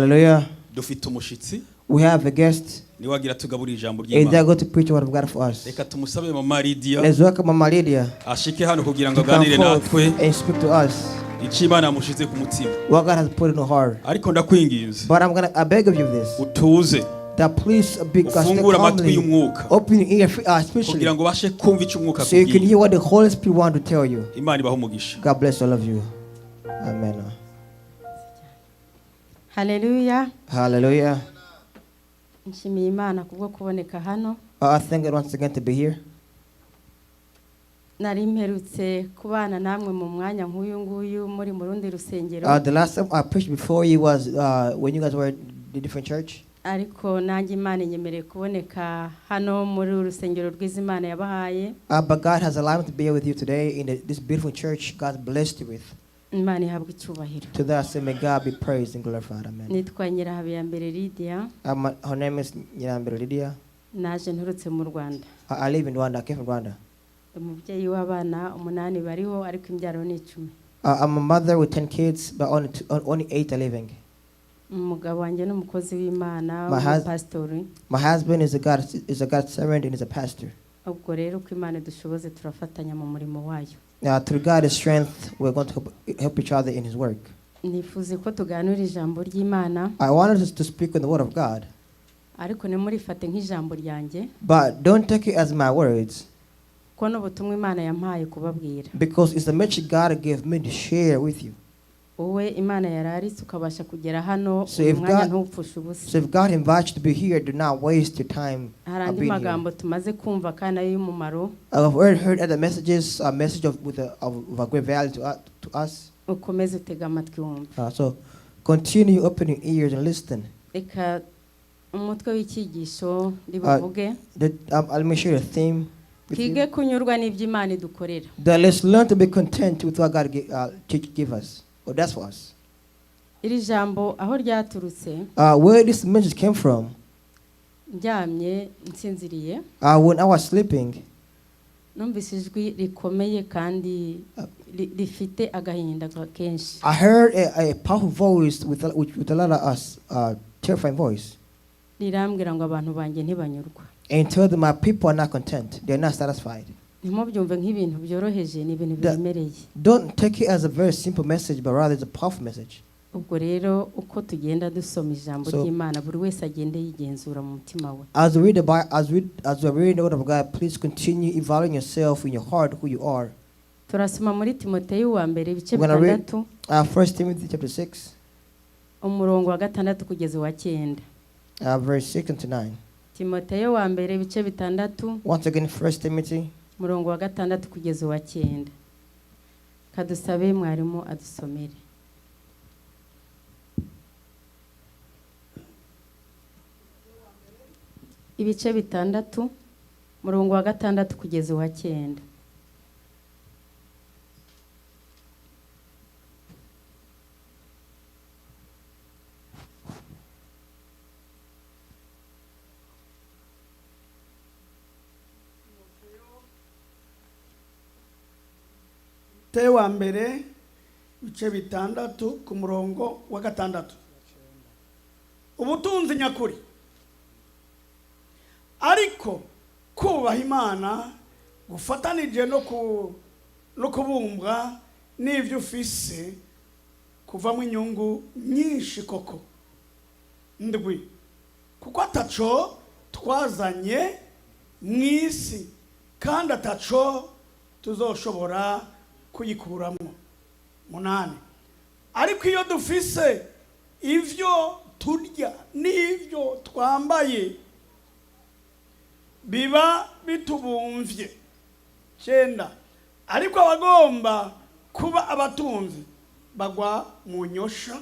Hallelujah. Dufite umushitsi. We have a guest, Niwe agira tugaburira ijambo and they're ry'Imana. going to preach the word of God for us. Reka tumusabe Mama Lydia Let's welcome Mama Lydia ashike hano kugira ngo to come aganire forth natwe and speak to us icyo Imana yamushize ku mutima. What God has put in her heart. Ariko ndakwinginze But I beg of you this, utuze that please be stay ufungure amatwi calmly, y'umwuka open your ear spiritually, kugira ngo ubashe kumva icyo umwuka so you can akubwiye. Hear what the Holy Spirit want to tell you. Imana ibahe umugisha. God bless all of you. Amen. Haleluya. Hallelujah. Nshimiye Imana kubwo kuboneka hano. I thank God once again to be here. Nari mperutse kubana namwe mu mwanya nk'uyu nguyu muri mu rundi rusengero. The last time I preached before you was when you guys were in the different church. Ariko nanjye Imana inyemereye kuboneka hano muri uru rusengero rwiza Imana yabahaye. But God has allowed me to be here with you today in this beautiful church God blessed you with. Imana ihabwa icyubahiro. To that I say, may God be praised and glorified. Amen. Nitwa Nyirahabiyambere Lydia. Her name is Nyirambere Lydia. Naje nturutse mu Rwanda. I live in Rwanda. I came from Rwanda. Umubyeyi w'abana umunani bariho ariko imbyaro ni 10. I'm a mother with 10 kids, but only eight are living. Umugabo wanjye ni umukozi w'Imana My w'umupasitori. My husband is a God servant and is a pastor. Ubwo rero uko Imana idushoboze turafatanya mu murimo wayo. Through God's strength, we're going to help each other in His work. Nifuze ko tuganira ijambo ry'Imana. I wanted us to speak on the Word of God, Ariko ntimurifate nk'ijambo ryanjye but don't take it as my words, ko n'ubutumwa Imana yampaye kubabwira. Because it's the message God gave me to share with you. Wowe Imana yararitse ukabasha kugera hano So uyu if mwanya ntupfushe ubusa. So if God invites you to be here, do not waste your time Hari of andi being here. magambo tumaze kumva kandi ayo y'umumaro. I've already heard other messages, a message of with a, of, of a great value to us. Ukomeze utege amatwi wumve. So continue open your ears and listen. Reka umutwe w'icyigisho ndi buvuge. Let me share the theme with Twige you. Kunyurwa n'ibyo Imana idukorera. That let's learn to be content with what God give us, or that's for us. Iri jambo aho ryaturutse Where this message came from, ndyamye nsinziriye when I was sleeping, numvise ijwi rikomeye kandi rifite agahinda kenshi. I heard a powerful voice with a lot of us, terrifying voice, Rirambwira ngo abantu banjye ntibanyurwa. And told them, "My people are not content; they are not satisfied." Ntimubyumve nk'ibintu byoroheje ni ibintu biremereye. Don't take it as a very simple message, but rather it's a powerful message. Ubwo rero uko tugenda dusoma ijambo ry'Imana buri wese agende yigenzura mu mutima we. As we read the Bible, as we read the Word of God, please continue evaluating yourself in your heart who you are. Turasoma muri Timoteyo wa mbere ibice We're gonna read 6 First Timothy chapter 6, umurongo wa 6 kugeza uwa 9. Verse 6 and to 9. Timoteyo wa mbere ibice 6 Once again, First Timothy umurongo wa 6 kugeza uwa 9. Kadusabe mwarimu adusomere. Ibice 6 umurongo wa 6 kugeza uwa 9. Timoteyo wa mbere ibice 6 ku murongo wa 6. Ubutunzi nyakuri ariko kubaha Imana gufatanije no kubumbwa n'ibyo ufise kuvamo inyungu nyinshi koko. 7 kuko ataco twazanye mu isi kandi ataco tuzoshobora kuyikuramo. 8 ariko iyo dufise ivyo turya n'ivyo twambaye biba bitubumvye. 9 ariko abagomba kuba abatunzi bagwa mu nyosha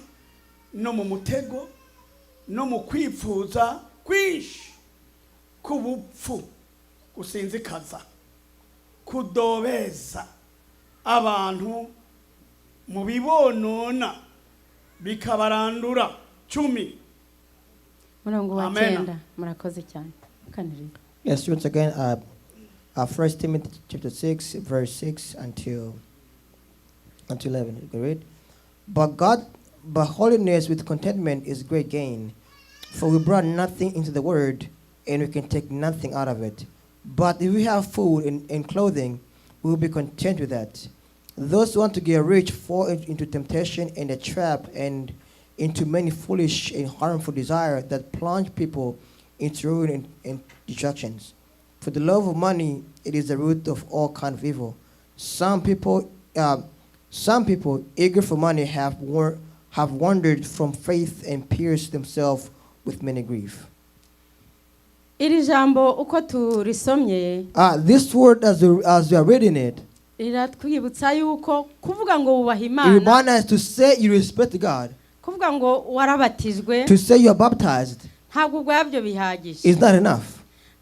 no mu mutego no mu kwipfuza kwinshi k'ubupfu gusinzikaza kudobeza abantu mu bibonona bikabarandura. 10. Umurongo wa Amen. 9. Murakoze cyane. Kanirira. Yes, once again, First Timothy chapter 6, verse 6 until 11. You can read. But God, But holiness with contentment is great gain. For we brought nothing into the world, and we can take nothing out of it. But if we have food and clothing, we will be content with that. Those who want to get rich fall into temptation and a trap and into many foolish and harmful desires that plunge people into ruin and destructions. For the love of money, it is the root of all kind of evil. Some people eager for money have wandered from faith and pierced themselves with many grief. Iri jambo uko turisomye This word, as we are reading it, riratwibutsa yuko kuvuga ngo wubaha it Imana, reminds us to say you respect God, kuvuga ngo warabatijwe, to say you are baptized, ntabwo ubwabyo bihagije. Is not enough.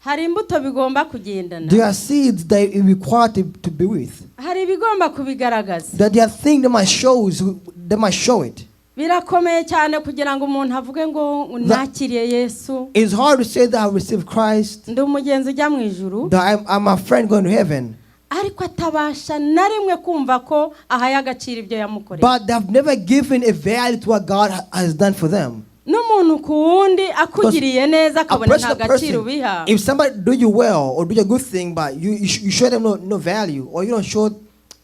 Hari imbuto bigomba kugendana. There are seeds that it require to be with. Hari ibigomba kubigaragaza. That there are things that might show it. Birakomeye cyane kugira ngo umuntu avuge ngo nakiriye Yesu, It's hard to say that I received Christ, ndi umugenzi ujya mu ijuru, that I'm a friend going to heaven, ariko atabasha na rimwe kumva ko ahaye agaciro ibyo yamukoreye. But they have never given a value to what God has done for them. N'umuntu ku wundi akugiriye neza A akabona nta personal gaciro person, ubiha, if somebody do you well or do you a good thing, but you show them no value or you don't show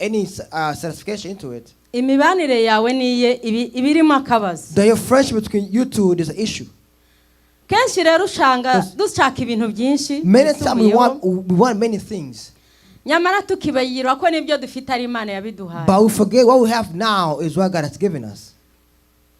any satisfaction into it, imibanire yawe niye ibi iba irimo akabazo. Then your friendship between you two, there's an issue. Kenshi rero usanga dushaka ibintu byinshi Many times we byisumbuyeho, want many things, nyamara tukibagirwa ko n'ibyo dufite ari Imana yabiduhaye. But we forget what we have now is what God has given us.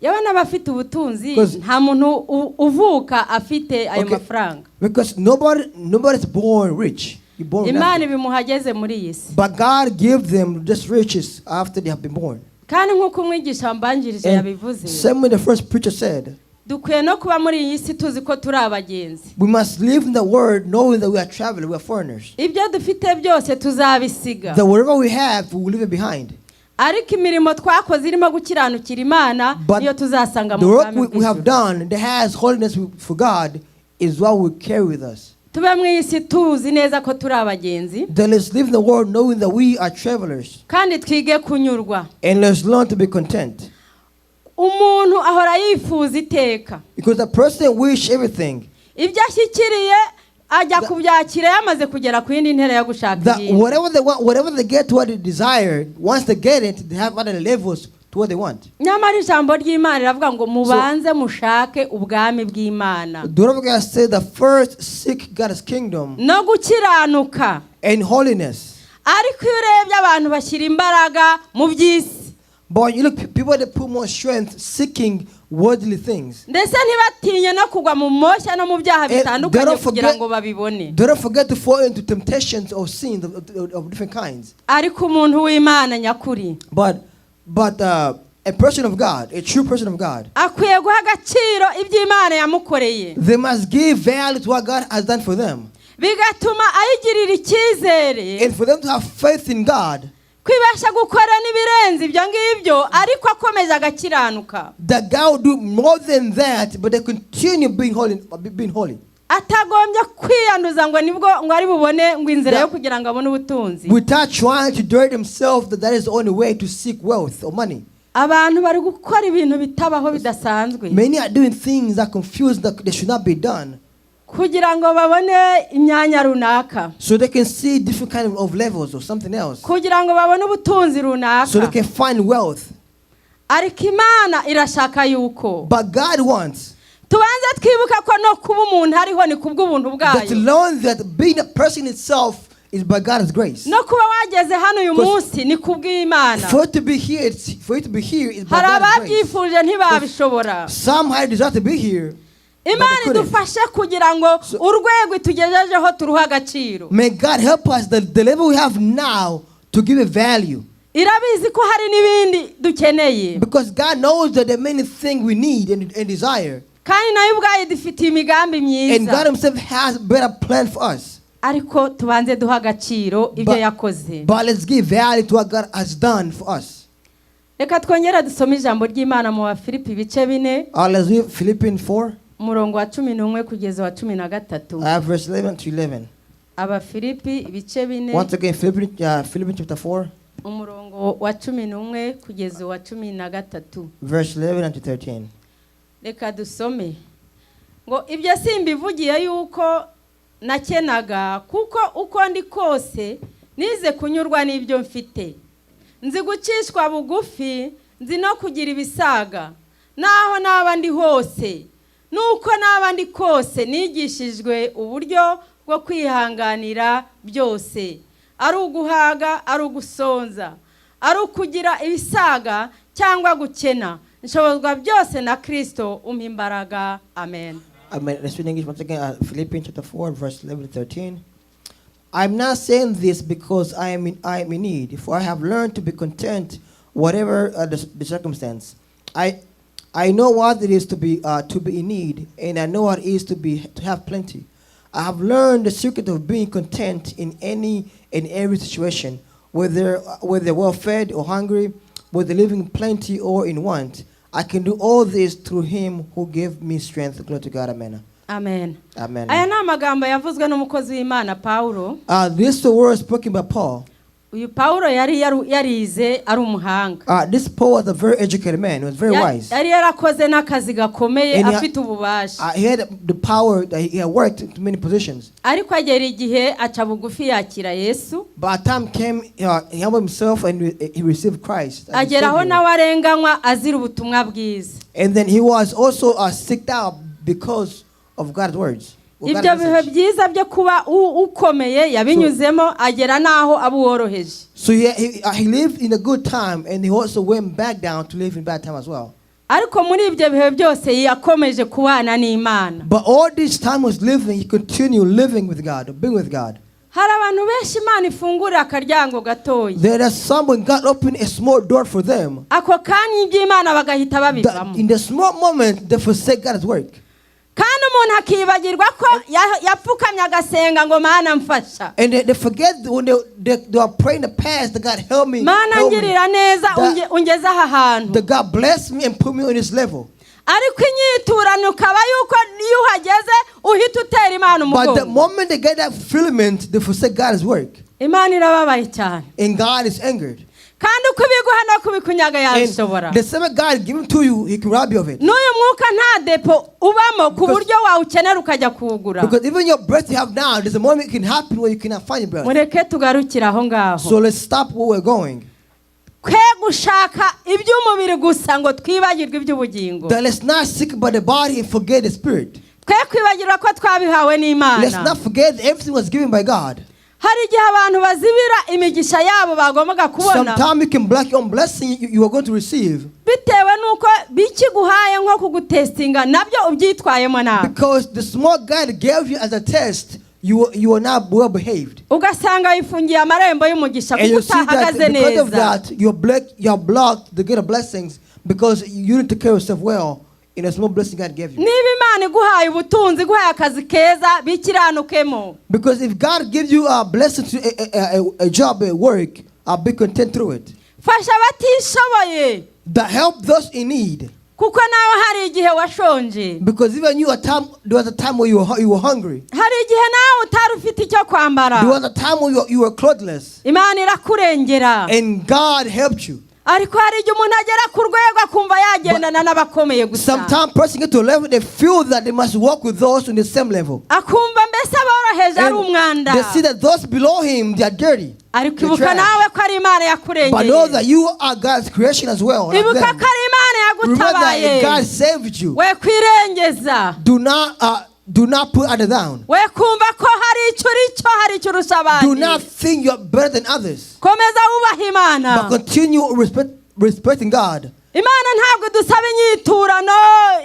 Yewe n'abafite ubutunzi, nta muntu uvuka afite ayo mafaranga. Because nobody's born rich. You're born with Imana nothing. ibimuha ageze muri iyi si. But God gives them just riches after they have been born. Kandi nk'uko umwigisha wambanjirije And yabivuze, same way the first preacher said, dukwiye no kuba muri iyi si tuzi ko turi abagenzi. We must live in the world knowing that we are traveling, we are foreigners. Ibyo dufite byose tuzabisiga, That whatever we have, we will leave it behind. Ariko imirimo twakoze irimo gukiranukira Imana But niyo tuzasanga the mu work bwami we have bw'ijuru. Done that has holiness for God is what we carry with us. Tube mu isi tuzi neza ko turi abagenzi, Then let's live in the world knowing that we are travelers. Kandi twige kunyurwa. And let's learn to be content. Umuntu ahora yifuza iteka. Because the person wish everything. Ibyo ashyikiriye ajya kubyakira yamaze kugera ku yindi ntera yo gushaka That iyindi. whatever they want, whatever they get to what they desire, once they get it, they have other levels to what they want. Nyamara ijambo ry'Imana riravuga ngo mubanze mushake ubwami bw'Imana The word of God said that first seek God's kingdom no gukiranuka and holiness. Ariko iyo urebye abantu bashyira imbaraga mu by'isi, But when you look, people that put more strength seeking worldly things. Ndetse ntibatinye no kugwa mu moshya no mu byaha And bitandukanye they don't kugira forget- ngo babibone. They don't forget to fall into temptations or sins of different kinds. Ariko umuntu w'Imana nyakuri But a person of God, a true person of God, akwiye guha agaciro ibyo Imana yamukoreye, they must give value to what God has done for them. Bigatuma ayigirira icyizere And for them to have faith in God, ko ibasha gukora n'ibirenze ibyo ngibyo ariko akomeje agakiranuka, that God will do more than that, but they continue being holy. Being holy. Atagombye kwiyanduza ngo nibwo ngo ari bubone ngo inzira yo kugira ngo abone ubutunzi. Without trying to dirty themselves that that is the only way to seek wealth or money. Abantu bari gukora ibintu bitabaho bidasanzwe Many are doing things that confuse that they should not be done, kugira ngo babone imyanya runaka, so they can see different kind of levels or something else, kugira ngo babone ubutunzi runaka. So they can find wealth. Ariko Imana irashaka yuko But God wants tubanze twibuka ko no kuba umuntu ariho ni kubw'ubuntu that to bwayo. Learn that being a person itself is by God's grace. No kuba wageze hano uyu munsi ni kubw'Imana. For you to be here is by Hari God's grace. ababyifuje ntibabishobora. Some had desire to be here, but Imana they couldn't. idufashe kugira ngo urwego itugejejeho turuhe agaciro. May God help us that the level we have now to give a value. Irabizi ko hari n'ibindi dukeneye. Because God knows that there are many things we need and desire. Kandi nayo ubwayo idufitiye imigambi And myiza. God Himself has better plan for us. Ariko tubanze duhe agaciro ibyo yakoze. But let's give value to what God has done for us. Reka twongere dusome ijambo ry'Imana mu Bafilipi ibice 4, Let's read Philippians 4, umurongo wa 11 kugeza wa 13. Verse 11 to 11. Abafilipi ibice 4, Once again, Philippians chapter 4, Umurongo wa 11 kugeza uwa 13. Verse 11 and to 13. Reka dusome ngo ibyo simbivugiye yuko nakenaga, kuko uko ndi kose nize kunyurwa n'ibyo mfite. Nzi gucishwa bugufi, nzi no kugira ibisaga. Naho naba ndi hose nuko naba ndi kose, nigishijwe uburyo bwo kwihanganira byose, ari uguhaga, ari ugusonza, ari ukugira ibisaga cyangwa gukena. Nshobozwa byose na Kirisito umpa imbaraga. Amen. Amen. Let's read English once again. Philippians chapter 4, verse 11 to 13. I'm not saying this because I am in need, for I have learned to be content, whatever the circumstance. I know what it is to be in need, and I know what it is to have plenty. I have learned the secret of being content in any and every situation, whether well fed or hungry, whether living in plenty or in want. I can do all this through Him who gave me strength. Glory to God. Amen. Amen. Amen. Aya ni amagambo yavuzwe n'umukozi w'Imana Pawulo. This is the word spoken by Paul. Uyu Pawulo yari yaru- yarize ari umuhanga. This Paul was a very educated man. He was very Ya- wise. Yari yarakoze n'akazi gakomeye And he- afite ububasha. He had the power that he had worked in many positions. Ariko agera igihe aca bugufi yakira Yesu. But a time came, he humbled himself and he received Christ as his Agera aho Savior. nawe arenganywa azira ubutumwa bwiza. And then he was also seeked out because of God's words, or God's Ibyo bihe message. byiza byo kuba u- ukomeye yabinyuzemo agera n'aho aba uworoheje. So he lived in a good time, and he also went back down to live in bad time as well. Ariko muri ibyo bihe byose yakomeje kubana n'Imana. But all this time was living, he continued living with God, being with God. Hari abantu benshi Imana ifungurira akaryango gatoya. There are some when God opened a small door for them, Ako kanya iby'Imana bagahita that babivamo. in the small moment they forsake God's work. Kandi umuntu akibagirwa ko ya- yapfukamye agasenga ngo Mana mfasha. And they forget when they are praying the past, that God help me. Mana Help me. ngirira neza That- unge- ungeze aha hantu. That God bless me and put me on this level. Ariko inyiturano ukaba yuko iyo uhageze uhita utera Imana But the umugongo. Moment they get that fulfillment, they forsake God's work. Imana irababaye cyane. And God is angered. Kandi ukubiguha no kubikunyaga yabishobora. And the same God given to you, He can rob you of it. N'uyu mwuka nta depo ubamo ku Because- buryo wawukenera ukajya kuwugura. Because even your breath you have now, there's a moment it can happen where you cannot find your breath. Mureke tugarukire aho ngaho. So let's stop where we're going. Twe gushaka iby'umubiri gusa ngo twibagirwe iby'ubugingo. That let's not seek about the body and forget the spirit. Twe kwibagirwa ko twabihawe n'Imana. Let's not forget that everything was given by God. Hari igihe abantu bazibira imigisha yabo bagombaga kubona Sometimes you can block your own blessing you are going to receive bitewe n'uko bikiguhaye nko kugutestinga nabyo ubyitwayemo nabi. Because the small God gave you as a test, you are not well behaved. Ugasanga wifungiye amarembo y'umugisha And kuko you see that utahagaze because of neza. That, you're blocked the gate of blessings because you didn't take care of yourself well in a small blessing God gave you. Niba Imana iguhaye ubutunzi iguhaye akazi keza bikiranukemo. Because if God gives you a blessing to a job at work, I'll be content through it. Fasha abatishoboye. That help those in need. Kuko nawe hari igihe washonje. Because even you, there was a time where you were hungry. Hari igihe nawe utari ufite icyo kwambara. There was a time when you were clothless. Imana irakurengera. And God helped you. Ariko hari igihe umuntu agera ku rwego akumva yagendana n'abakomeye gusa. Sometimes person get to a level they feel that they must walk with those on the same level. Akumva mbese aboroheje ari And umwanda. they see that those below him, they are dirty. Ariko They're ibuka trash. Nawe ko ari Imana But know yakurengeye. That you are God's creation as well, like Ibuka them. ko ari Imana Remember yagutabaye. that God saved you. We kwirengeza. Do not put others down. We kumva ko hari icyo uri cyo hari icyo urusha Do abandi. not think you're better than others. Komeza wubahe Imana. But continue respecting God. Imana ntabwo idusaba inyiturano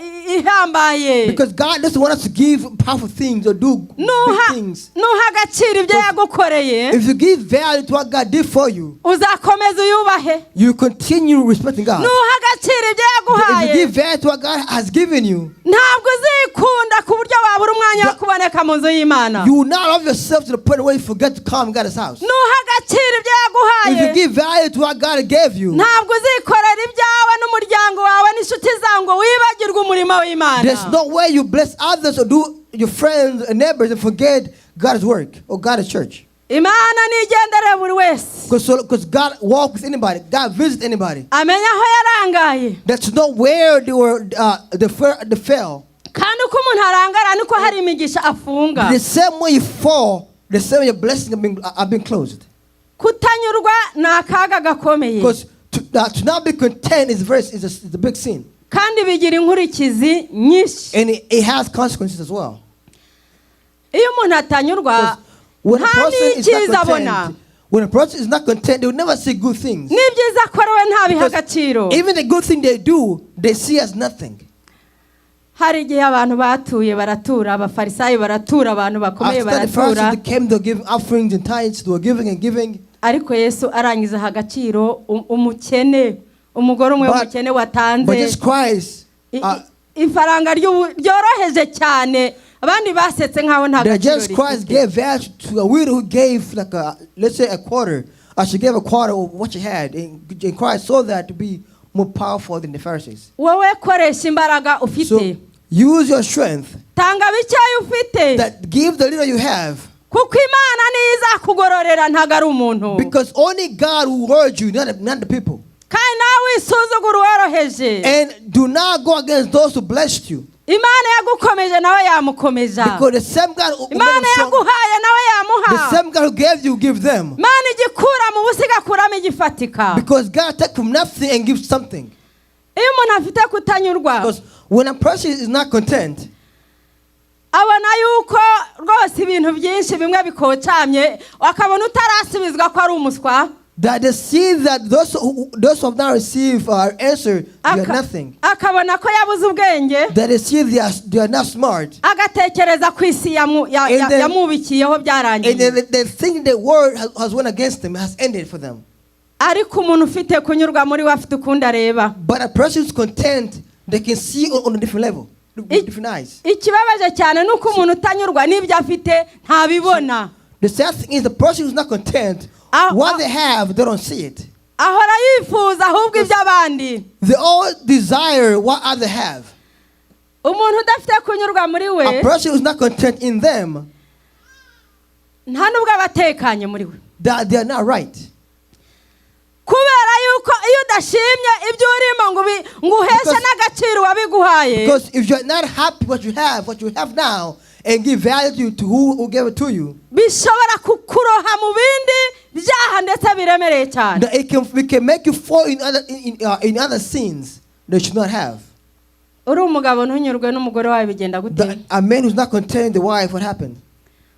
i- ihambaye. Because God doesn't want us to give powerful things or do big Nuha things. Nuha agaciro ibyo yagukoreye If you give value to what God did for you, uzakomeza uyubahe. You continue respecting God. Nuha agaciro ibyo If you yaguhaye give value to what God has given you, ntabwo uzikunda ku buryo wabura umwanya wo kuboneka mu nzu y'Imana. You will not love yourself to the point where you forget to come God's house. Nuha agaciro ibyo If you yaguhaye give value to what God gave you, ntabwo uzikorera ibyawe n'umuryango wawe n'inshuti zawe ngo wibagirwe umurimo w'Imana. There's no way you bless others or do your friends and neighbors and forget God's work or God's church. Imana nigenderera buri wese. Because God walks with anybody, God visits anybody. Amenya aho yarangaye. That's not where they were, they fell. Kandi uko umuntu arangara niko hari imigisha afunga. The same way you fall, the same way your blessings have been closed. Kutanyurwa ni akaga gakomeye. Because to not be content is a big sin. Kandi bigira inkurikizi nyinshi. And it has consequences as well. Iyo umuntu atanyurwa When a nta person is not n'icyiza abona. content, when a person is not content, they will never see good things. N'ibyiza akorewe ntabiha Because agaciro. even the good thing they do, they see as nothing. Hari igihe abantu batuye baratura, abafarisayo baratura, abantu bakomeye After the baratura. Pharisees came, they were giving offerings and tithes, they were giving and giving. Ariko Yesu arangiza aha agaciro umukene, umugore umwe w'umukene watanze But Jesus Christ, ifaranga ryoroheje cyane, abandi basetse nkaho nta that gaciro Jesus Christ rifite. gave value to a widow who gave like a, let's say a quarter. She gave a quarter of what she had, and Christ saw that to be more powerful than the Pharisees. Wowe koresha imbaraga ufite. So use your strength. Tanga bikeya ufite. That give the little you have. Kuko Imana niyo izakugororera, ntabwo ari umuntu. Because only God will reward you, not the people. Kandi nawe wisuzugura uworoheje. And do not go against those who blessed you. Imana yagukomeje nawe yamukomeza. Because the same God who made Imana them strong, yaguhaye nawe yamuha. the same God who gave you, give them. Imana igikura mu busa igakuramo igifatika. Because God takes from nothing and gives something. Iyo umuntu afite kutanyurwa, Because when a person is not content, abona yuko rwose ibintu byinshi bimwe bikocamye, akabona utarasubizwa ko ari umuswa. that they see that those who have not received our answer, they are nothing. Akabona ko yabuze ubwenge. That they see they are not smart. Agatekereza ko isi And yamubikiyeho byarangiye. And then they think the world has went against them, has ended for them. Ariko umuntu ufite kunyurwa muri we afite ukundi areba. But a person who's content, they can see on a different level, with different eyes. Ikibabaje cyane ni uko umuntu utanyurwa n'ibyo afite ntabibona. The sad thing is the person who's not content, what they have, they don't see it. Ahora yifuza ahubwo iby'abandi. They all desire what others have. Umuntu udafite kunyurwa muri we, A person who's not content in them, nta nubwo aba atekanye muri we. that they are not right. Kubera yuko iyo udashimye ibyo urimo ngo uheshe n'agaciro uwabiguhaye, Because if you're not happy what you have now, and give value to who gave it to you, bishobora kukuroha mu bindi byaha ndetse biremereye cyane. that it can make you fall in other sins that you should not have. Uri umugabo ntunyurwe n'umugore wawe bigenda gute? That a man who's not content, the wife, what happened?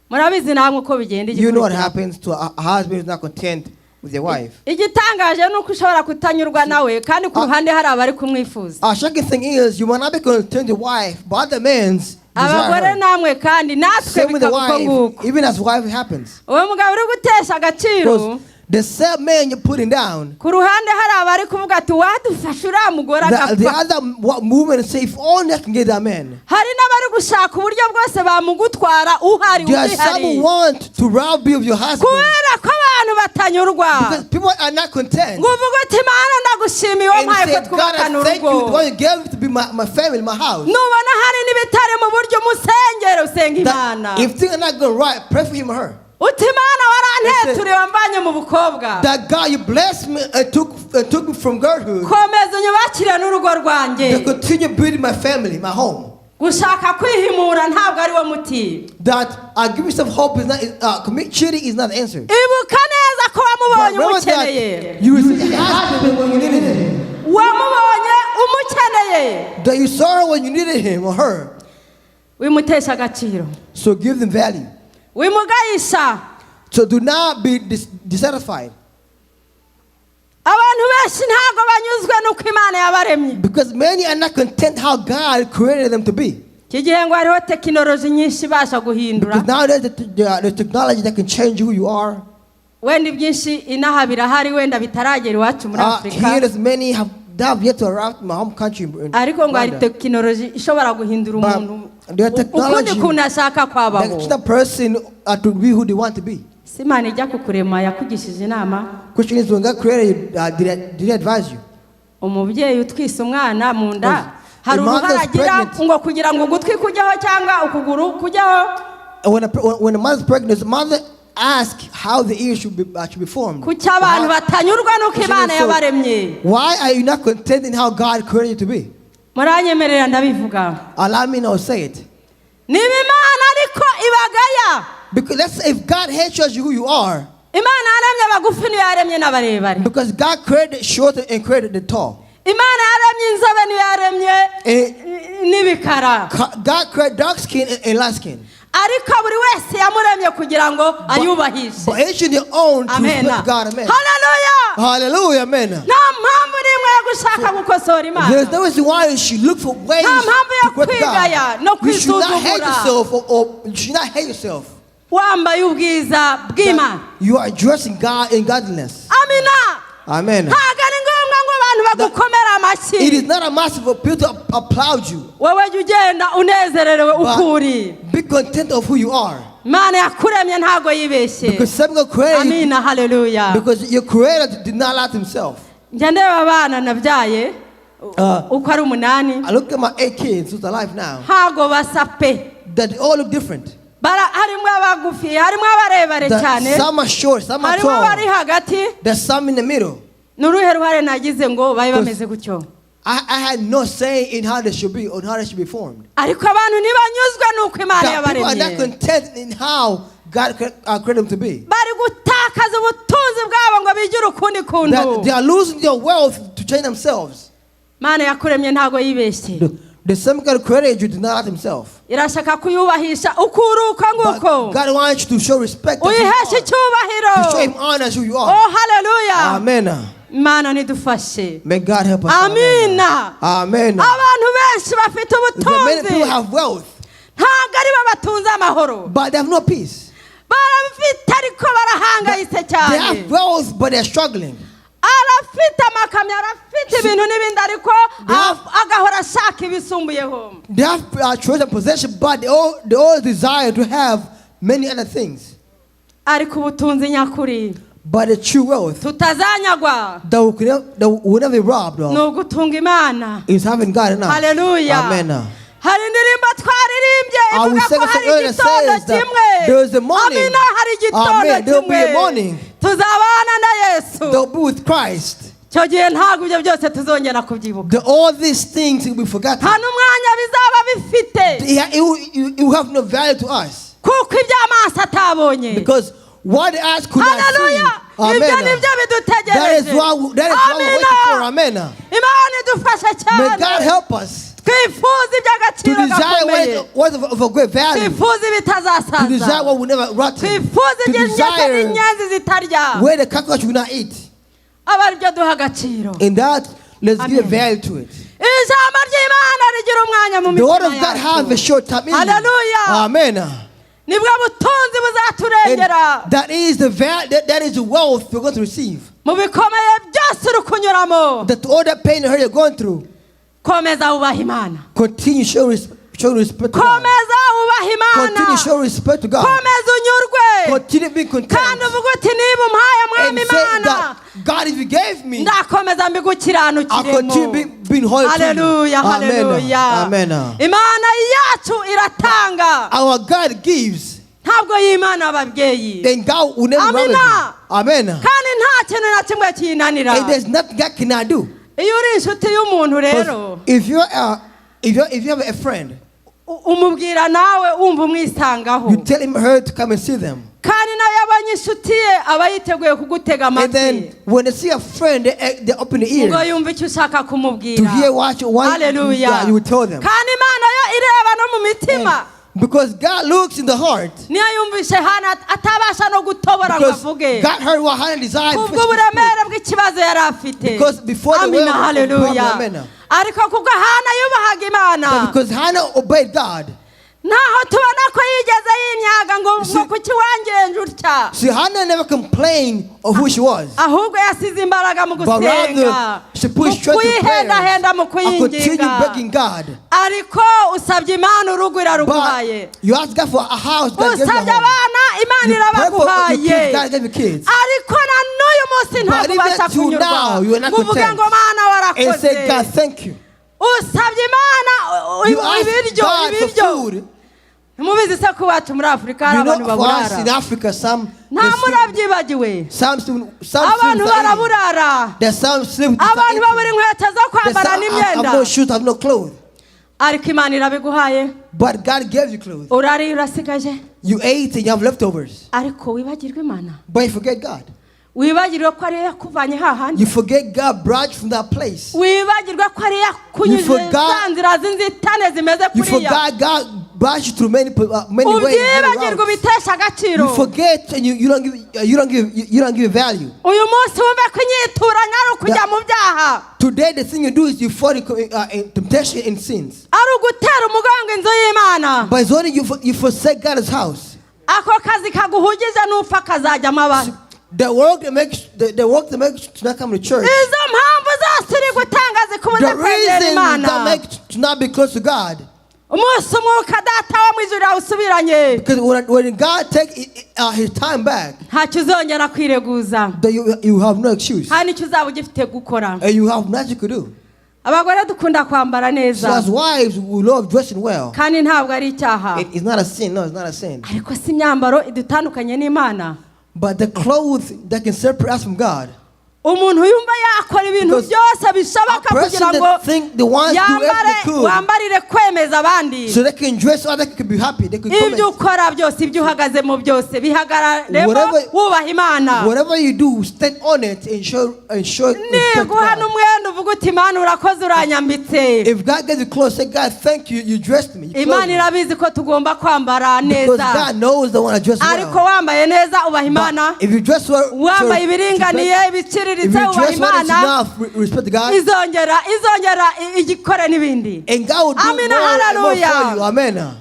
Murabizi namwe uko bigenda. You know what Igikurikira. happens to a husband who's not content with their wife. Igitangaje ni uko ushobora kutanyurwa nawe kandi ku ruhande hari abari kumwifuza. Our shocking thing is you might not be content with your wife, but other men's desire Abagore her. namwe kandi natwe Same with the bikaba uko wife, nguko. even as wife it happens. Uwo mugabo uri gutesha agaciro, Because the same man you're putting down, ku ruhande hari abari kuvuga ati wadufasha uriya mugore the agapfa. other movement say, if only I can get that man. Hari n'abari gushaka uburyo bwose bamugutwara uhari There are some ugihari. who want to rob you of your husband. Kubera ko abantu batanyurwa. Because people are not content. Ngo uvuge uti Mana ndagushimiye And wampaye say, ko God, twubakana I thank you urugo. the one you gave to be my family, my house. Nubona hari n'ibitari mu buryo umusengero usenga Imana. That if things are not going right, pray for him or her. Uti Imana waranteturiye wamvanye mu bukobwa. That God, you blessed me and took me from girlhood Komeza unyubakire n'urugo rwanjye. to continue building my family, my home. Gushaka kwihimura ntabwo ari wo muti. That I give yourself hope is not, commit cheating is not the answer. Ibuka neza ko But wamubonye remember umukeneye. that you received a husband when you needed him. Wamubonye umukeneye. That you saw her when you needed him or her. Wimutesha agaciro. So give them value. Wimugayisha. So do not be dissatisfied. Abantu benshi ntabwo banyuzwe n'uko Imana yabaremye. Because many are not content how God created them to be. Iki gihe ngo hariho tekinoloji nyinshi ibasha guhindura. Because nowadays the technology that can change who you are. Wenda ibyinshi inaha birahari wenda bitaragera iwacu muri Afurika. Here there's many that have yet to arrive in my home country. In Ariko ngo hari Rwanda. tekinoloji ishobora guhindura But umuntu their technology ukundi kuntu ashaka kwabaho. that the person to be who they want to be. Si Imana ijya kukurema yakugishije inama? Question is, when God created you, did he advise you? Umubyeyi utwise umwana mu nda Because hari a mother uruhare is agira pregnant. ngo kugira ngo ugutwi kujyaho cyangwa ukuguru kujyaho. When a mother's pregnant, does the mother ask how the ear should be formed. Kuki abantu batanyurwa n'uko Imana So, yabaremye? why are you not content in how God created you to be? Muranyemerera ndabivuga. Allow me now to say it. Niba Imana ariko ibagaya, Because let's say if God hates you as who you are, Imana yaremye abagufi niyo yaremye n'abarebare. Because God created the short and created the tall. Imana yaremye inzobe niyo yaremye n'ibikara. God created dark skin and light skin. Ariko buri wese yamuremye kugira ngo ayubahishe. But each in their own to Amen. respect God. Amen. Haleluya. Hallelujah. Amen. Nta mpamvu n'imwe yo gushaka gukosora Imana. There's no reason why you should look for ways Nta mpamvu yo to correct kwigaya no God. You should not hate kwisuzugura. yourself or you should not hate yourself. Wambaye ubwiza bw'Imana. You are addressing God in godliness. Amina. Amen. Ntabwo ari ngombwa ngo abantu bagukomere amashyi. It is not a matter for people to applaud you. Wowe jya ugenda unezererewe uko uri. But be content of who you are. Imana yakuremye ntabwo yibeshye. Because some created, Amina, haleluya. because your creator did not lie to himself. Njya ndeba abana nabyaye uko ari umunani. I look at my 8 kids who's alive now. Ntabwo basa pe. That they all look different. Harimo abagufi, harimo abarebare That cyane, some are short, some are harimo abari tall. hagati. There's some in the middle. Ni uruhe ruhare nagize ngo babe bameze gutyo? I had no say in how they should be or how they should be formed. Ariko abantu ntibanyuzwe n'uko Imana That people are not yabaremye. content in how God created them to be. Bari gutakaza ubutunzi bwabo ngo bigire ukundi kuntu. That they are losing their wealth to change themselves. Imana yakuremye ntabwo yibeshye. The same God created you did not lie himself. Irashaka kuyubahisha uko uri uko But nguko. God wants you to show respect as who you Uyiheshe are. icyubahiro. To show him honor as who you are. Oh, haleluya. Amen. Imana nidufashe. May God help us. Amina. Amen. Abantu benshi bafite The many people ubutunzi have wealth, ntabwo ari bo batunze amahoro. but they have no peace. Barabifite ariko barahangayitse They cyane. have wealth, but they're struggling. Arafite amakamyo, arafite ibintu n'ibindi, ariko agahora ashaka ibisumbuyeho. They have treasure and possession, but they all desire to have many other things. Ariko ubutunzi nyakuri But the true wealth tutazanyagwa that will never be robbed of ni ugutunga Imana. is having God enough. Haleluya. Amen. Hari indirimbo twaririmbye I will ivuga sing ko a song hari earlier that igitondo says that kimwe. there is a morning. Amina, hari igitondo Amen. There will be a kimwe morning. tuzabana na Yesu. They'll be with Christ. Icyo gihe ntabwo ibyo byose tuzongera kubyibuka. All these things will be forgotten. Nta n'umwanya bizaba bifite. It will have no value to us. Kuko iby'amaso atabonye. Because what the eyes could not see. Haleluya. Amen. Ibyo nibyo That is bidutegereje. why that is what we're waiting for. Amen. Imana idufashe May God cyane. help us Twifuza to iby'agaciro desire gakomeye. what of a great value. Twifuza To desire ibitazasaza. what will never rot. Twifuza To iby'inyenzi desire n'inyenzi zitarya. where the cockroach will not eat. Aba aribyo duha agaciro. In that, let's give Amen. value to it. Ijambo ry'Imana rigira umwanya mu The word mitima of God have a yacu. short time in you. Hallelujah. Amen. Nibwo butunzi And buzaturengera. that is the that is the wealth we're going to receive. Mu bikomeye byose uri kunyuramo, That all that pain and hurt you're going through, komeza wubahe Imana. continue show respect to God. Komeza wubahe Imana. Continue show respect to God. Komeza unyurwe. Continue being content. Kandi uvuge uti niba umpaye And mwami say Imana, that God, if you gave me, ndakomeza I'll continue mbigukiranukiremo. being holy to you. Haleluya, Amen. haleluya. Amen. Imana yacu iratanga. Our God gives. Ntabwo yimana ababyeyi. Then God will never rob Amina. you. Amen. Kandi nta kintu na kimwe kiyinanira. And there's nothing God cannot do. Iyo uri inshuti y'umuntu rero, 'Cause if you have a friend, umubwira nawe wumva umwisangaho. you tell him or her to come and see them. Kandi nawe yabonye inshuti ye aba yiteguye kugutega And amatwi. then when they see a friend, they open the Ngo ears yumve icyo ushaka kumubwira. to hear what you want. Haleluya. You will tell them. Kandi Imana yo ireba no mu mitima. And because God looks in the heart. Niyo yumvise Hana atabasha no gutobora ngo Because avuge. God heard what Hannah desired. Kubwo before she could speak. uburemere bw'ikibazo yari afite. Because before the Amina, world was haleluya. problem, amen. Ariko kubwo Hana yubahaga Imana. But because Hannah obeyed God. Ntaho tubona ko yigeze yimyaga ngo ngo kuki wangenje utya. See, Hannah never complained of who she was. Ahubwo yasize imbaraga mu But rather, gusenga, she put mu strength in prayer kuyihendahenda, mu and continued kuyinginga. begging God. Ariko usabye Imana urugo iraruguhaye. But you ask God for a house, God gave you a Usabye home. abana Imana You pray for your irabaguhaye. kids, God gave you kids. Ariko na n'uyu munsi But ntabwo even ubasha till kunyurwa now, you are not ngo uvuge content. ngo Mana And say, warakoze. God, thank you. Usabye Imana You ask ibiryo God for ibiryo food. Ntimubizi se ko iwacu muri Afurika hari You abantu know, for us in baburara? Africa, some Nta murabyibagiwe? some Abantu sleep without eating. baraburara. There's some sleep without Abantu eating. babura inkweto zo There's kwambara some have n'imyenda. no shoes, have no clothes. Ariko Imana irabiguhaye. But God gave you clothes. Urariye urasigaje. You ate and you have leftovers. Ariko wibagirwe Imana. But you forget God. Wibagirwe ko ariyo yakuvanye hahandi. You forget God brought you from that place. Wibagirwe ko ariyo yakunyuze You forgot- za nzira z'inzitane zimeze You kuriya. forgot God brought you through many ways, many Ubyibagirwe routes. ubiteshe agaciro. You forget and you don't give it value. Uyu munsi wumve ko inyituranya ari ukujya mu byaha. Today the thing you do is you fall in temptation and sins. Ari ugutera umugongo inzu y'Imana. But it's only you forsake God's house. Ako kazi kaguhugije nupfa kazajyamo abantu. The work that makes to not come to church. Izo mpamvu zose uri gutanga zikubuza The kwegera reason Imana. that makes to not be close to God. Umunsi umwuka data wo mu ijuru yawusubiranye. Because when God take his time back, Ntacyo uzongera kwireguza. then you have no excuse. Nta n'icyo uzaba ugifite gukora. And you have nothing to do. Abagore dukunda kwambara So neza. as wives, we love dressing well. Kandi ntabwo ari icyaha. It's not a sin. No, it's not a sin. Ariko si imyambaro idutandukanye n'Imana. But the clothes that can separate us from God. Umuntu yumva yakora ibintu Because byose bishoboka a person kugira ngo that think the ones do yambare everything could. wambarire kwemeza abandi. So they can dress so others can be happy. They could Ibyo comment. ukora byose, ibyo uhagazemo byose, bihagararemo wubaha Imana. Whatever you do, stand on it and show respect to Niguha God. n'umwenda uvuga uti Imana urakoze uranyambitse. If God gets you close, say, "God, thank you. You dressed me. You clothed Imana me." irabizi ko tugomba kwambara Because neza. God knows the one that dress Ariko well. wambaye neza ubaha Imana. But if you dress well, Wambaye ibiringaniye if ibiciriritse you ubaha dress well, it's Imana. enough. Respect God. Izongera izongera igikore n'ibindi. And God will do Amen. more and more Hallelujah. for you. Amen.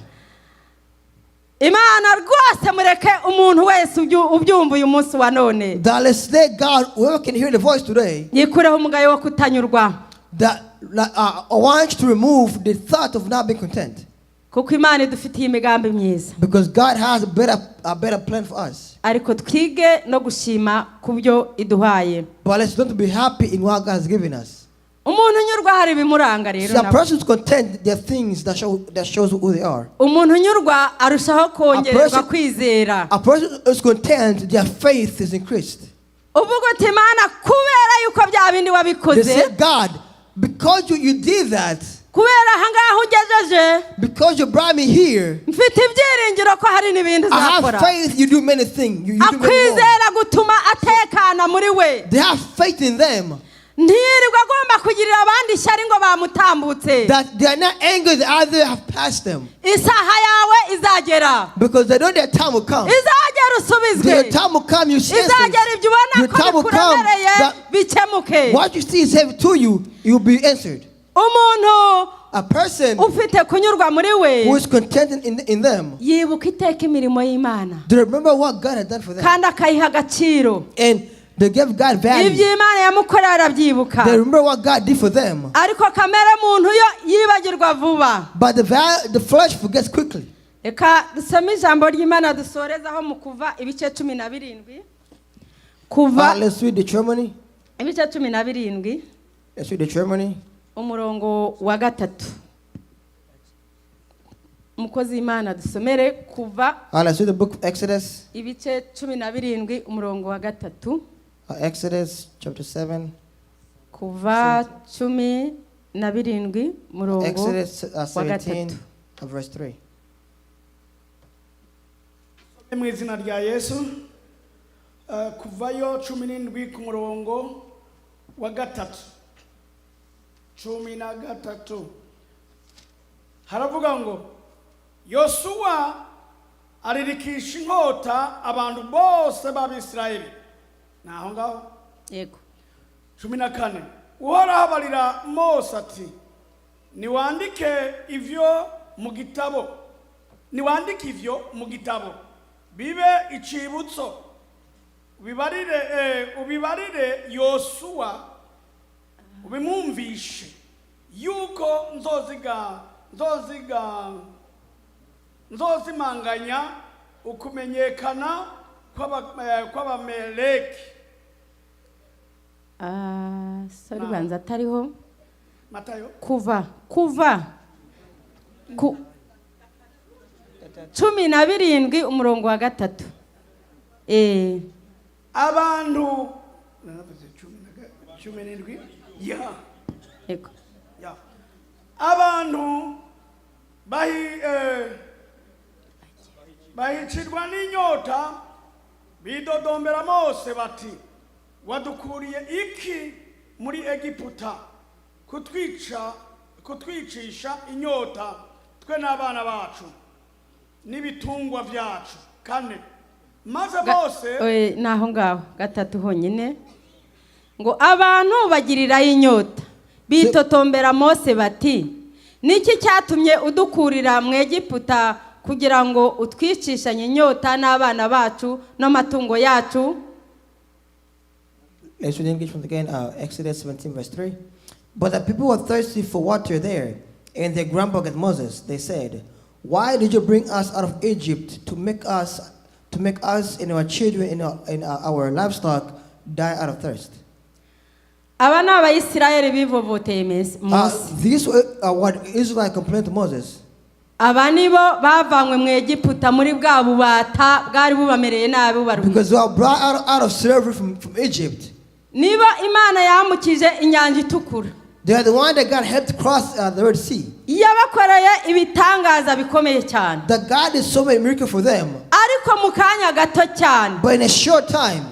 Imana rwose mureke umuntu wese ubyumva uyu munsi wa none. That let's let God, whoever can hear the voice today, Yikureho umugayo wo kutanyurwa. that I want you to remove the thought of not being content. Kuko Imana idufitiye imigambi myiza. Because God has a better plan for us. Ariko twige no gushima ku byo iduhaye. But let's not be happy in what God has given us. Umuntu unyurwa hari ibimuranga rero See, a nawe. person who's content, there are things that shows who they are. Umuntu unyurwa arushaho kongererwa kwizera. A person who's content, their faith is increased. Uvuga uti Imana kubera yuko bya bindi They wabikoze. say, "God, because you did that, Kubera ahangaha ugejeje, because you brought me here, mfite ibyiringiro ko hari n'ibindi I have uzakora. faith you do many things. You do many more." Akwizera gutuma atekana muri we. They have faith in them Ntiyirirwa agomba kugirira abandi ishyari ngo bamutambutse. That they are not angry the other have passed them Isaha yawe izagera. Because they know their time will come. Izagera usubizwe. Their time will come, you see Izagera ibyo ubona Your ko time will come bikuremereye that bikemuke. what you see is heavy to you, you'll be answered. Umuntu A person ufite kunyurwa muri we who is content in them, yibuka iteka imirimo y'Imana they remember what God has done for them. kandi akayiha agaciro. And they give God value. Ibyo Imana yamukoreye arabyibuka. They remember what God did for them. Ariko kamere muntu yo yibagirwa vuba. But the flesh forgets quickly. Reka dusome ijambo ry'Imana dusorezaho mu Kuva ibice 17. Kuva Let's read Deuteronomy. ibice 17, Let's read Deuteronomy. umurongo wa 3. Umukozi w'Imana dusomere Kuva Let's read the book of Exodus. ibice 17 umurongo wa 3. Exodus chapter 7. Kuva 17 umurongo Exodus wa 17, 3. Verse 3. Mu izina rya Yesu. Kuvayo 17 ku murongo wa 3, 13, haravuga ngo Yosuwa aririkisha inkota abantu bose b'Abisirayeli. Ni aho ngaho? Yego. 14, Uhoraho abarira Mose ati niwandike ivyo mu gitabo, niwandike ivyo mu gitabo bibe icibutso, ubibarire Yosuwa, ubimwumvishe yuko nzozimanganya ukumenyekana kw'Abameleki. Ah, sorry, banza atariho. Matayo. Kuva ku 17 umurongo wa 3. Abantu naravuze 17 ya. Yego. Ya, abantu bahicirwa n'inyota, bidodombera Mose bati: "Wadukuriye iki muri Egiputa kutwicisha inyota, twe n'abana bacu n'ibitungwa byacu?" 4, maze Mose Ni aho ngaho 3 honyine. Ngo abantu bagirirayo inyota, bitotombera Mose bati: "Niki cyatumye udukurira mu Egiputa kugira ngo utwicishanye inyota n'abana bacu n'amatungo yacu?" Let's read English once again. Exodus 17, verse 3. But the people were thirsty for water there, and they grumbled at Moses. They said, "Why did you bring us out of Egypt to make us and our children and our livestock die out of thirst?" Aba ni Abayisiraheli bivovoteye Mose. These were what Israel complained to Moses. Aba nibo bavanywe mu Egiputa muri bwa bubata bwari bubamereye nabi, bubaruhije. Because they were brought out of slavery from Egypt. Niba Imana yambukije Inyanja Itukura. They are the one that God helped cross the Red Sea. Yabakoreye ibitangaza bikomeye cyane. That God did so many miracles for them. Ariko mu kanya gato cyane, But in a short time,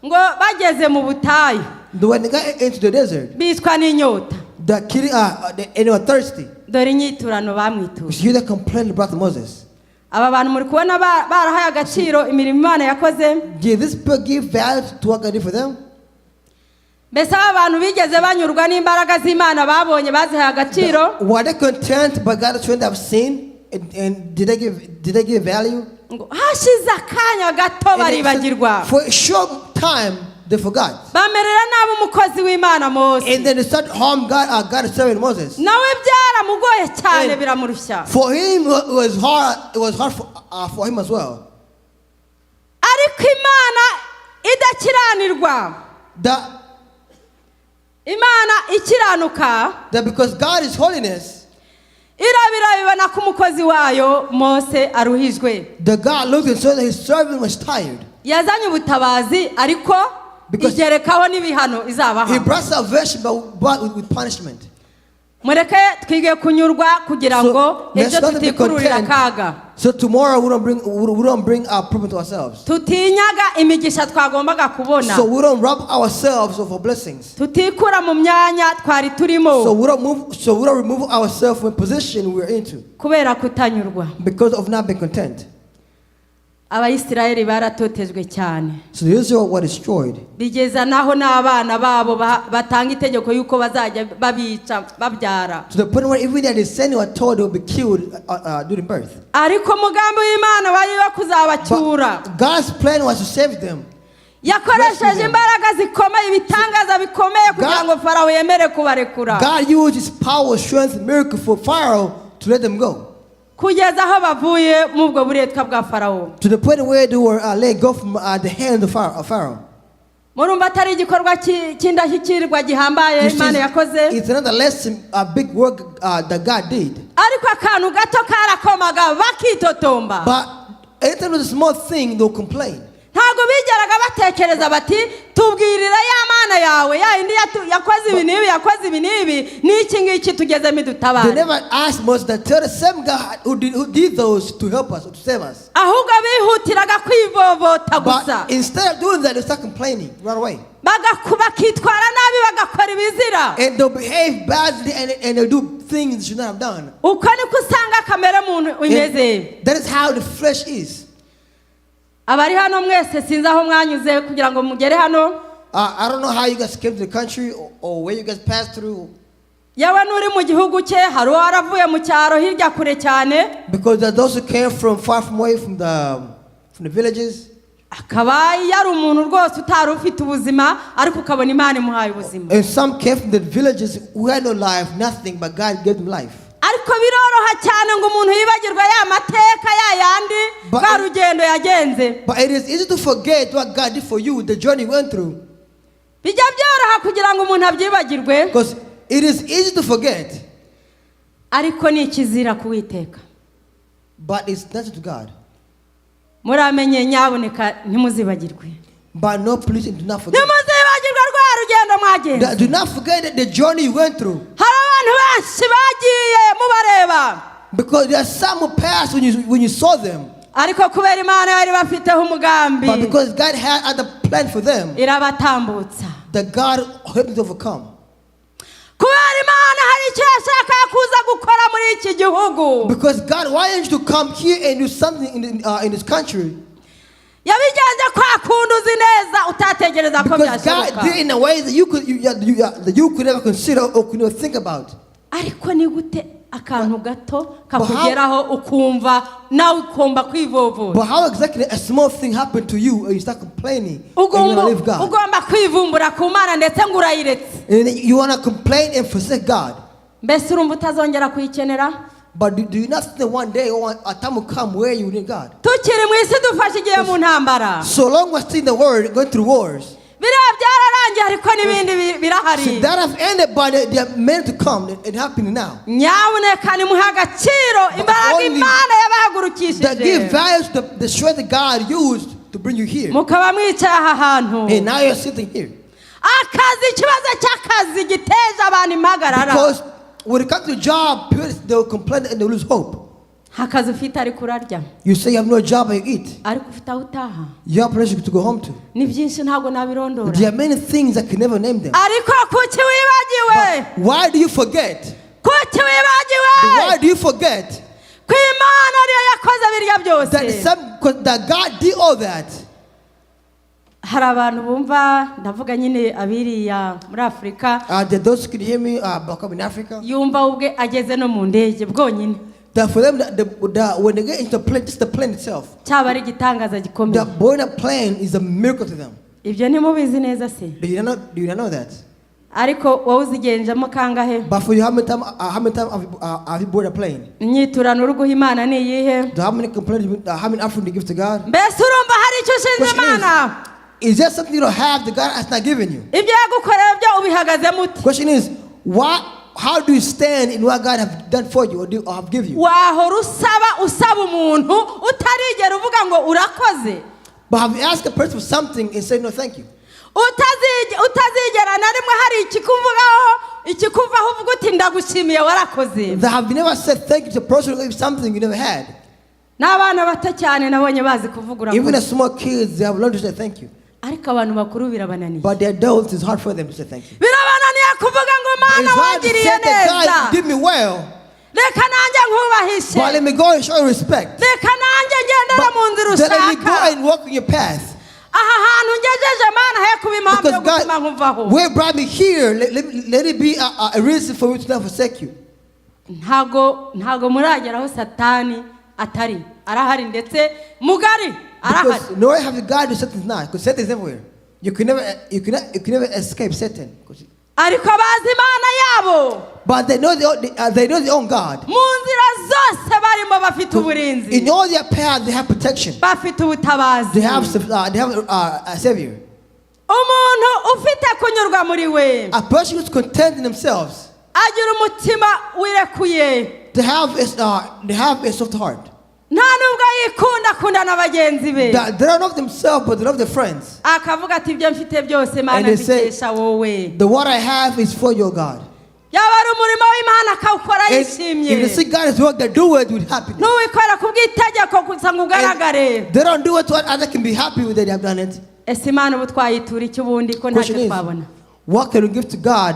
ngo bageze mu butayu, when they got into the desert, bicwa n'inyota. The killing, and they were thirsty. Dore inyiturano bamwituye. You see the complaint brought to Moses. Aba bantu muri kubona barahaye agaciro imirimo Imana yakoze? Did this people give value to what God did for them? Mbese aba bantu bigeze banyurwa n'imbaraga z'Imana babonye? Bazihaye agaciro? Were they content by God's strength they have seen? And did they give value? Ngo hashize akanya gato And they baribagirwa. For a short time they forgot. Bamerera nabi umukozi w'Imana Mose. And then they started harm God, God's servant Moses. Nawe byaramugoye cyane, biramurushya. For him it was hard, it was hard for him as well. Ariko Imana idakiranirwa, Imana ikiranuka, That because God is holiness, irabira bibona ko umukozi wayo Mose aruhijwe. The God looked and saw that his servant was tired. Yazanye ubutabazi, ariko igerekaho n'ibihano izabaha. He brought salvation, but with punishment. Mureke twige kunyurwa kugira ngo Let's ejo not be tutikururira content. akaga. So tomorrow we don't bring our problem to ourselves. Tutinyaga imigisha twagombaga kubona. So we don't rob ourselves of our blessings. Tutikura mu myanya twari turimo. So we don't move. So we don't remove ourselves from a position we're into Kubera kutanyurwa. Because of not being content. Abayisiraheli baratotejwe cyane. So Israel were destroyed. Bigeza naho n'abana babo batanga itegeko y'uko bazajya babica babyara. To the point where even their descendants were told they will be killed during birth. Ariko umugambi w'Imana wari wo kuzabacyura. But God's plan was to save them. Yakoresheje imbaraga zikomeye, ibitangaza bikomeye, kugira ngo Farawo yemere kubarekura. God used his power, strength, miracle for Pharaoh to let them go. Kugeza aho bavuye mu ubwo buretwa bwa Farawo. To the point where they were let go from the hand of Pharaoh. Murumva atari igikorwa cy'indashyikirwa gihambaye You see, Imana yakoze? it's another lesson, a big work that God did. Ariko akantu gato karakomaga bakitotomba. But anytime there's a small thing, they'll complain. Ntabwo bigeraga batekereza bati: "Tubwirira ya Mana yawe, ya yindi yakoze ibi n'ibi, yakoze ibi n'ibi, n'iki ngiki tugezemo, They idutabare." never asked Moses that tell the same God who did those to help us, to save us. Ahubwo bihutiraga kwivovota gusa. But instead of doing that, they start complaining right away. Bakitwara nabi, bagakora ibizira. And they'll behave badly and they'll do things they should not have done. Uko niko usanga kamere muntu imeze. And that is how the flesh is. Abari hano mwese, sinzi aho mwanyuze kugira ngo mugere hano. I don't know how you guys came to the country or where you guys passed through, Yewe, n'uri mu gihugu cye, hari uwo waravuye mu cyaro hirya kure cyane, because there are those who came from far from away from the villages. Akaba yari umuntu rwose utari ufite ubuzima, ariko ukabona Imana imuhaye ubuzima. And some came from the villages who had no life, nothing, but God gave them life. Ariko biroroha cyane ngo umuntu yibagirwe ya mateka ya yandi, rwa rugendo yagenze. But it is easy to forget what God did for you, the journey you went through. Bijya byoroha kugira ngo umuntu abyibagirwe. Because it is easy to forget. Ariko ni ikizira kuwiteka. But it's nothing to God. Muramenye nyaboneka ntimuzibagirwe. But no, please do not forget. Ntimuzibagirwe rwa rugendo mwagenze. Do not forget the journey you went through. Hari abantu benshi bagiye mubareba. Because there are some who passed when you saw them. Ariko kubera Imana yari bafiteho umugambi, But because God had other plan for them, irabatambutsa. That God helped them to overcome. Kubera Imana hari icyo yashakaga kuza gukora muri iki gihugu. Because God wanted you to come here and do something in this country. Yabigenje kwa kundi uzi neza utategereza ko Because God byashoboka. did in a way that you could never consider or could never think about. Ariko ni gute akantu gato kakugeraho ukumva nawe ugomba kwivovora? But how exactly a small thing happened to you and you start complaining and you Ugomba want to leave God? Ugomba kwivumbura ku Mana ndetse ngo urayiretse. And then you want to complain and forsake God. Mbese urumva utazongera kuyikenera? But do you not think that one day or a time will come where you need God? Tukiri mu isi dufashe igihe mu ntambara. So long we're still in the world going through wars. Biriya byararangiye ariko n'ibindi birahari. See, that have ended, but they are meant to come and happening now. Nyabuneka nimuhe agaciro imbaraga Only Imana that give yabahagurukishije value to the strength that God used to bring you here. mukaba mwicaye aha hantu. And now you're sitting here. Akazi, ikibazo cy'akazi giteje abantu impagarara. Because when it comes to job, people, they'll complain and they'll lose hope. Akazi ufite ariko urarya. You say you have no job and you eat. Ariko ufite aho utaha. You have place to go home to. Ni byinshi ntabwo nabirondora. There are many things I can never name them. Ariko kuki wibagiwe? Why do you forget? Kuki wibagiwe Why do you forget ko Imana ariyo yakoze birya byose? that God did all that? Hari abantu bumva ndavuga nyine abiriya muri Afurika. That those who can hear me back up in Africa, Yumva ubwe ageze no mu ndege bwonyine that for them, that when they get into the plane, just the plane itself, cyaba ari igitangaza gikomeye. that boarding a plane is a miracle to them. Ibyo ntimubizi neza se? Do you not know that? Ariko wowe uzigenjemo kangahe? But for you, how many time have you boarded a plane? Inyiturano uri guha Imana ni iyihe? How many complaints? How many offering do you give to God? Mbese urumva hari icyo ushinze Question is, Imana? Is there something you don't have that God has not given you? Ibyo yagukoreye byo ubihagazemo ute? Question is, why? How do you stand in what God have done for you or have given you? Wahora usaba usaba umuntu utarigera uvuga ngo urakoze. But have you asked a person for something and said no, thank you? Utazigera na rimwe hari ikikuvugaho ikikuvaho uvuga uti ndagushimiye warakoze. That have you never said thank you to a person who gave you something you never had? N'abana bato cyane nabonye bazi kuvuga Even urakoze. the small kids, they have learned to say thank you. Ariko abantu bakuru birabananiye. But the adults, it's hard for them to say thank you. Birabananiye kuvuga ngo Mana It's hard to wangiriye say that neza. God did me well, Reka nanjye nkubahishe. but let me go and show you respect. Reka nanjye ngendera mu nzira But then let me go ushaka. and walk in your path. Aha hantu ngejeje Mana he kuba impamvu yo Because God, gutuma nkuvaho. where brought me here, let it be a reason for me to not forsake you. Ntago ntago muragera aho Satani atari arahari ndetse mugari arahari. Because nowhere have the God to Satan is not. Because Satan is everywhere. You can never escape Satan. Ariko bazi Imana yabo. But they know their own God. Mu nzira zose barimo bafite uburinzi. In all their path, they have protection. Bafite ubutabazi. They have a savior. Umuntu ufite kunyurwa muri we A person who's content in themselves, agira umutima wirekuye. They have a soft heart. Nta nubwo yikunda akunda na bagenzi be. That they don't love themselves, but they love their friends. Akavuga ati ibyo mfite byose Mana And they say, mbikesha wowe. The what I have is for your God. Yaba ari umurimo w'Imana akawukora And yishimye. if they see God is work, they do it with happiness. Ntuwikora ku bw'itegeko gusa ngo ugaragare. And they don't do it so other can be happy with it. They have done it. Ese Imana ubu twayitura iki ubundi ko ntacyo Question is, twabona? what can we give to God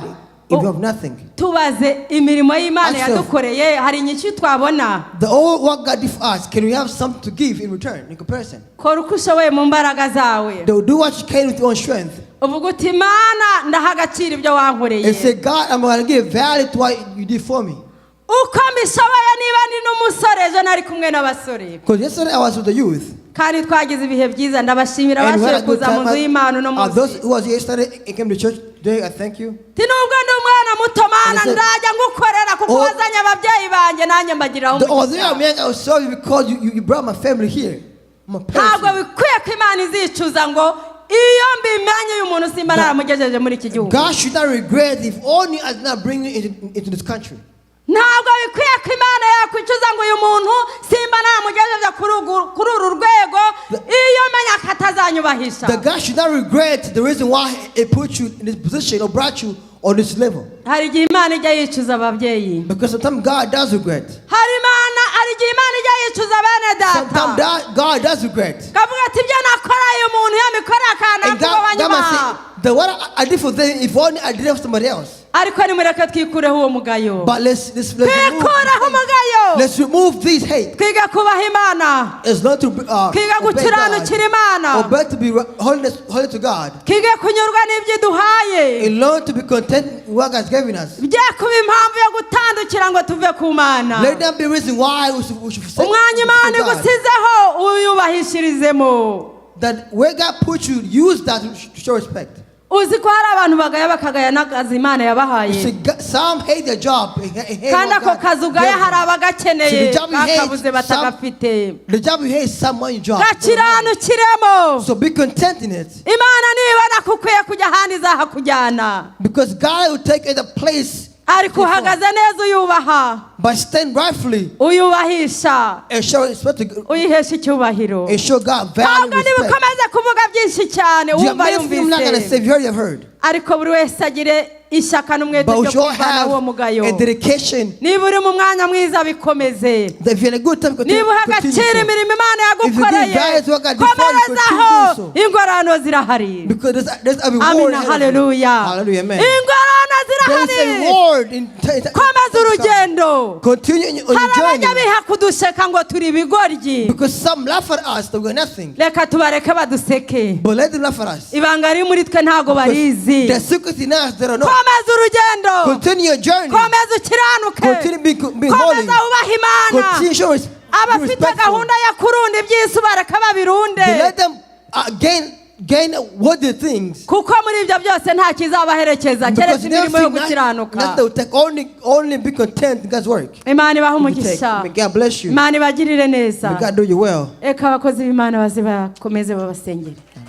if Oh. we have nothing? Tubaze imirimo y'Imana Ask yourself. yadukoreye hari inyishyu twabona? The all what God did for us, can we have something to give in return, in comparison? Kora uko ushoboye mu mbaraga zawe. They will do what you can with your own strength Uvuga uti Imana ndaha agaciro ibyo wankoreye. And say, God, I'm going to give value to what you did for me. Uko mbishoboye niba ndi n'umusore ejo nari kumwe n'abasore. Because yesterday I was with the youth. Kandi twagize ibihe byiza ndabashimira And we had bashoboye a good kuza mu time. nzu y'Imana uno Those munsi. who was here yesterday and came to church today, I thank you. Ti nubwo ndi umwana muto Mana And I said, ndajya ngukorera kuko Oh. wazanye ababyeyi banjye nanjye mbagiriraho Although I'm umugisha. young, I will serve you because you brought my family here. My parents Ntabwo here. bikwiye ko Imana izicuza ngo iyo mbimenye uyu muntu simba naramugejeje muri iki gihugu. God should not regret if only I did not bring you into this country. Ntabwo bikwiye ko Imana yakwicuza ngo uyu muntu simba namugejeje kuri uru rwego, iyo menya ko atazanyubahisha. The God should not regret the reason why it put you in this position or brought you on this level. Hari igihe Imana ijya yicuza, ababyeyi. Because sometimes God does regret. Hari igihe Imana ijya yicuza, bene data. Sometimes God does regret. Kavuga ati ibyo nakoreye umuntu yamikoreye And akanaka God might banyubaha. say, the what I did for them, if only I did it for somebody else. Ariko nimureke twikureho uwo mugayo. But let's remove, Twikureho umugayo. let's remove this hate. Twige kubaha Imana. It's not to Twige obey gukiranukira God, Imana. obey to be holiness, holy to God. Twige kunyurwa n'ibyo iduhaye. And learn to be content with what God's given us. Bye kuba impamvu yo gutandukira ngo tuve ku Mana. Let that be reason why we should forsake Umwanya Imana forsake God. igusizeho uyubahishirizemo. That where God put you, use that to show respect. Uzi ko hari abantu bagaya, bakagaya n'akazi Imana yabahaye? You see, some hate their job and hate Kandi what ako God kazi ugaya gave them. hari abagakeneye, See, the job you hate, bakabuze, batagafite. The job you hate, someone your job. Gakiranukiremo. So be content in it. Imana nibona ko ukwiye kujya ahandi izahakujyana. Because God will take you the place Ariko uhagaze neza, uyubaha, but stand rightfully uyubahisha, and show respect to uyihesha icyubahiro. and show God value Ntabwo and respect. nibukomeze kuvuga byinshi cyane. There are Wumva many things I'm not gonna yumvise. say, you have heard. Ariko buri wese agire ishyaka n'umwete But we byo should all kwivanaho uwo mugayo. have a dedication Niba uri mu mwanya mwiza, bikomeze. that if you're in a good time, continue, Niba uha continue agaciro so. imirimo Imana If you give yagukoreye, value to what God did for you, komerezaho. continue so. Ingororano zirahari. Because there's a reward Amina. ahead of you. Haleluya. Hallelujah, amen. Ingororano There is a zirahari. reward in Komeza urugendo. Continue on your Hari abajya journey. biha kuduseka ngo turi ibigoryi. Because some laugh at us that we're nothing. Reka tubareke baduseke. But let them laugh at us. Ibanga riri muri twe ntabwo barizi. The secret in us, they don't know. Komeza urugendo. Continue your journey. Komeza ukiranuke. Continue being holy. Komeza wubahe Imana. Continue show be Abafite respectful. gahunda yo kurunda iby'isi, bareka babirunde. They let them gain worldly things. Kuko muri ibyo byose nta kizabaherekeza Because keretse imirimo yo nothing, gukiranuka. nothing will take, only be content in God's work. Imana ibahe You take. umugisha. May God bless you. Imana ibagirire neza. May God do you well. Reka abakozi b'Imana baze bakomeze babasengere. Amen.